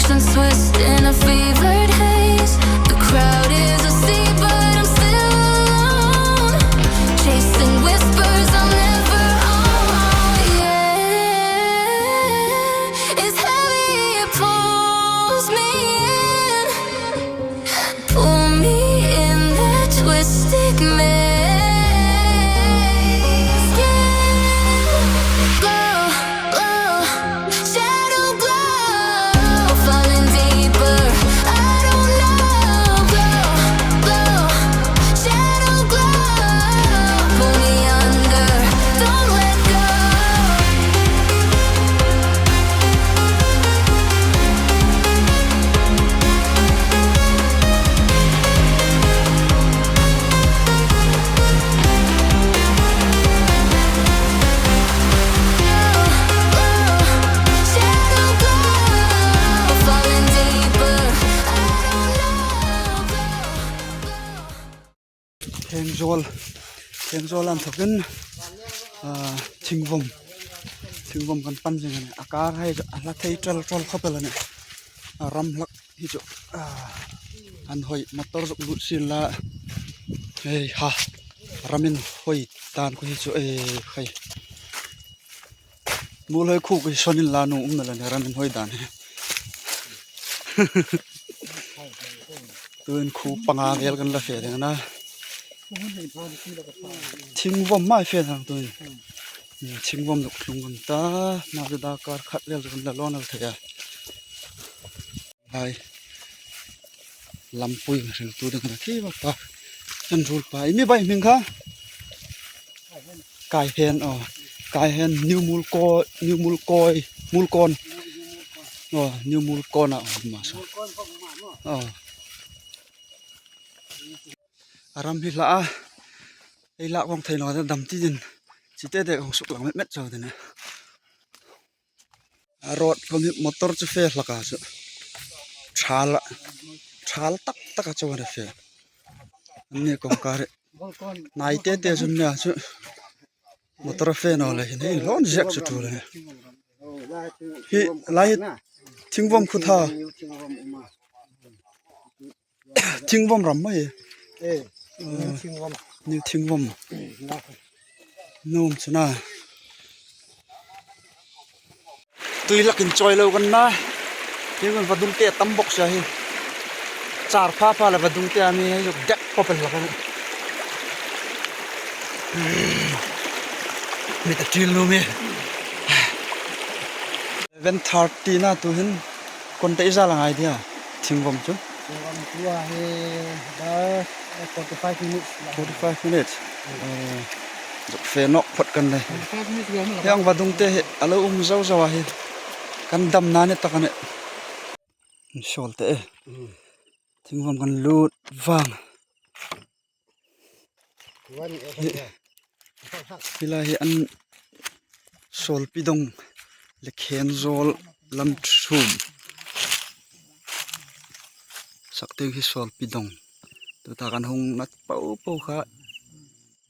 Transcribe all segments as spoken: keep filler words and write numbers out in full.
And twist in a fevered haze. The crowd is a sea, but I'm still alone. Chasing whispers I'll never own. Yeah, it's heavy, it pulls me in. Pull me in that twisted maze. Yeah. Glow, glow, shadow glow, falling deeper. I don't know. Glow, glow, shadow glow, pull me under. Don't let go. Khengzawl, Khengzawl an thokin, ah, Thingvom, Thingvom kan pan zing a nih. A kar hai chu a hla thei ṭal ṭal khawp el a nih. A ram hlak hi chu, ah, an hoi, motor zuk lut sin la. Hei ha, ramin hoi dan khu hi chu, eh, khai. Muolhoi khuo hi sawn inla nuom um naw la nih, ramin hoi dan hi. Tuhin khuo panga vel kan la fe ding a na. Thingvom mai fe ding tuhin. Thingvom zuk tlung kan ta, na chu darkar khat vel zuk kan la lawn el thei a. Hai. Lampui hriltu ding a na khi va pa. Kan ruol pa. I mi bai hming kha? Kaihen, aw. Kaihen New Mulko-, New Mulkoi, Mulkon. Aw, New Mulkon a, aw, ma sa. Aw. A ram hi hla a. Ei lak vawng thei naw dam ti din. Chite te hung suk lang met met chau ding a. A road khom hi motor chu fe hlak a chu. Ṭhal a, ṭhal tak tak a chu a fe. An ni kawngkar hi. Nai te te chu nia chu. Motor fe naw le hin hei lawn zek chu ṭul a nih. Hi lai hi Thingvom khu tha. Thingvom ram mai. Eh, New Thingvom. New Thingvom. Nuom chu na. Tui lakin chawi lo kan na. Hi kan vadung te tam bok sa hi. Char pha pha le vadung te a mi hei zuk dek pawp el hlak a nih. Mi ta ṭil nuom e. Eleven thirty na tuhin kon ta i za la ngai dia, Thingvom chu. Thingvom chu a hi dar, eh, forty-five minutes la. Forty-five minutes. Mm. Eh, zuk fe nawk phawt kan nei. Forty-five minutes vel ma la. Hieng vadung te hi a lo um zo zo a hi. Kan damna ni tak a nih. Sawl te e. Mm. Thingvom kan lut vang. Hi lai hi an Sawlpi dawng le Khenzawl lam thum. Sak deu hi Sawlpi dawng. Tuta kan hung nat po po kha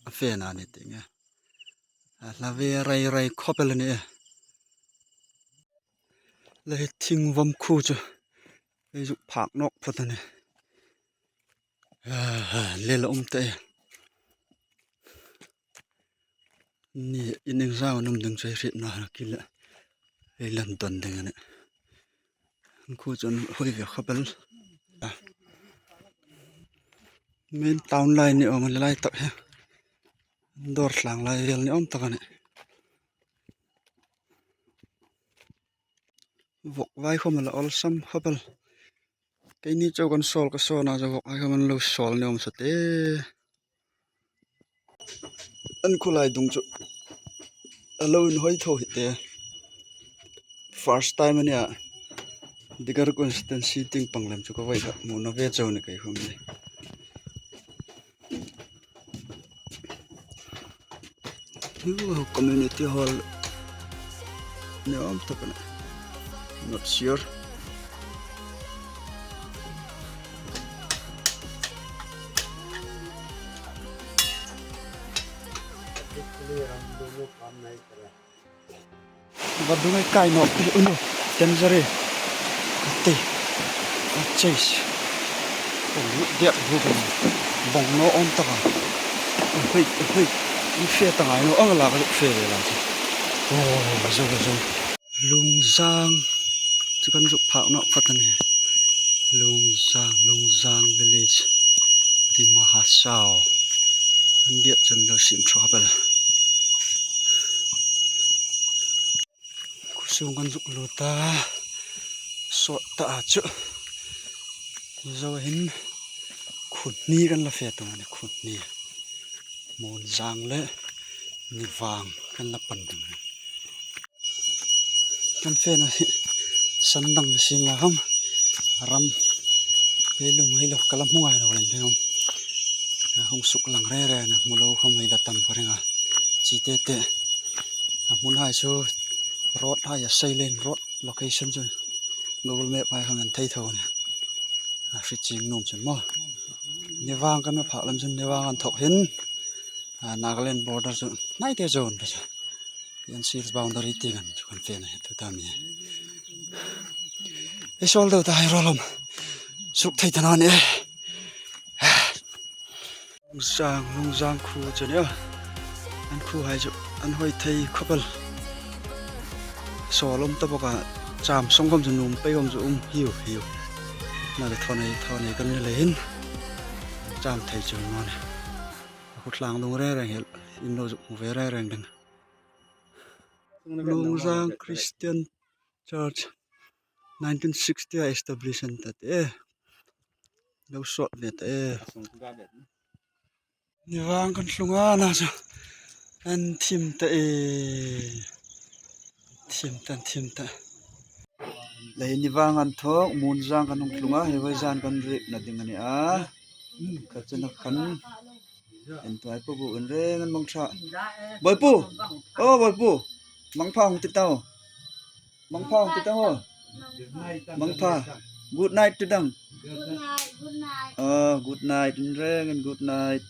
a fe na ni ti nge. A hla ve rai rai khawp el a nih. Le hi Thingvom khu chu ei zuk phak nawk phawt a nih. Ah, le la um te. Ni in engzau an um ding chu ei hrietna kil a. Ei lan dawn ding a nih. An khu chu an hoi ve khawp el. Ah. Main town lai ni awm a ni lai tak hi. Dawr tlang lai vel ni awm tak a nih. Vawk vai khawm a la awlsam khawp el. Keini chau kan sawl ka sawn a, chu vawk vai khawm an lo sawl ni awm sa te. An khulai dung chu a lo inhawi tho hi te. First time a nia. Digar constituency tieng pang lem chu ka vawi kha hmu naw ve chau ni kei khawm ni. Community hall ni awm tak a nih. Not sure. Vadung ei kai nawk, unu, Tangerine. Te, a chase. Kong lut diak bu kong. Bong no om taka. Hei, hei. Ni fe ta ngai naw, ang la ka fe le la. Oh, zo, zo. Lungzang. Chu kan zuk phak nawk phawt a nih. Lungzang, Lungzang village. Dima Hasao. An biak chun lo sim tha bel. Khawsung kan zuk lut a, sawt ta a chu. Zo hin khut hni kan la fe tum a nih, khut hni. Munzang le Nivang kan la pan tum a nih. Kan fena hi san dang ni sien la ham. Ram. Hei lung hei lo ka la hmu ngai lo len hei ham. Hung suk lang re re na hmu lo khom hei la tam ka ring a. Chi te te. A hmun hai chu road hai a, silent road location chu Google Map hai khom an thei tho ni. A hri ching nuom chun maw. Nivang kan ma phak lam chun Nivang an thawk hin. A, Nagaland border chu hnai te zone ta chu. Yan sales boundary ti kan chu kan fena hi tu ta mi. Ei sawl deu ta hai rawlom. Suk thei ta naw ni. Lungzang, Lungzang khu chu ni a. An khu hai chu an hoi thei khop el. Sawl um ta bawk a, cham sawng khom chu nuom pei khom chu um hiu hiu. Nagle thaw nei, thaw nei kan ni le hin. Cham thei chu naw ni. A khu tlang lung reng reng hi in lo zuk hmu ve reng reng ding. Lungzang Christian Church nineteen sixty a establish an ta te. Lo sawt ve ta e. Nivang kan tlung a na chu. An thim ta e. Thim ta, thim ta. Lei Nivang an thawk, Munzang kan hung tlung a, hei vawi zan kan riekna ding a ni a. Ka chena khan. En tuai po bu en reng an mang tha. Boipu! O, Boipu! Mangpha hung ti ta u. Mangpha hung ti ta u. Mangpha. Good night ti dang. Good night, good night. O, good night. En reng an good night.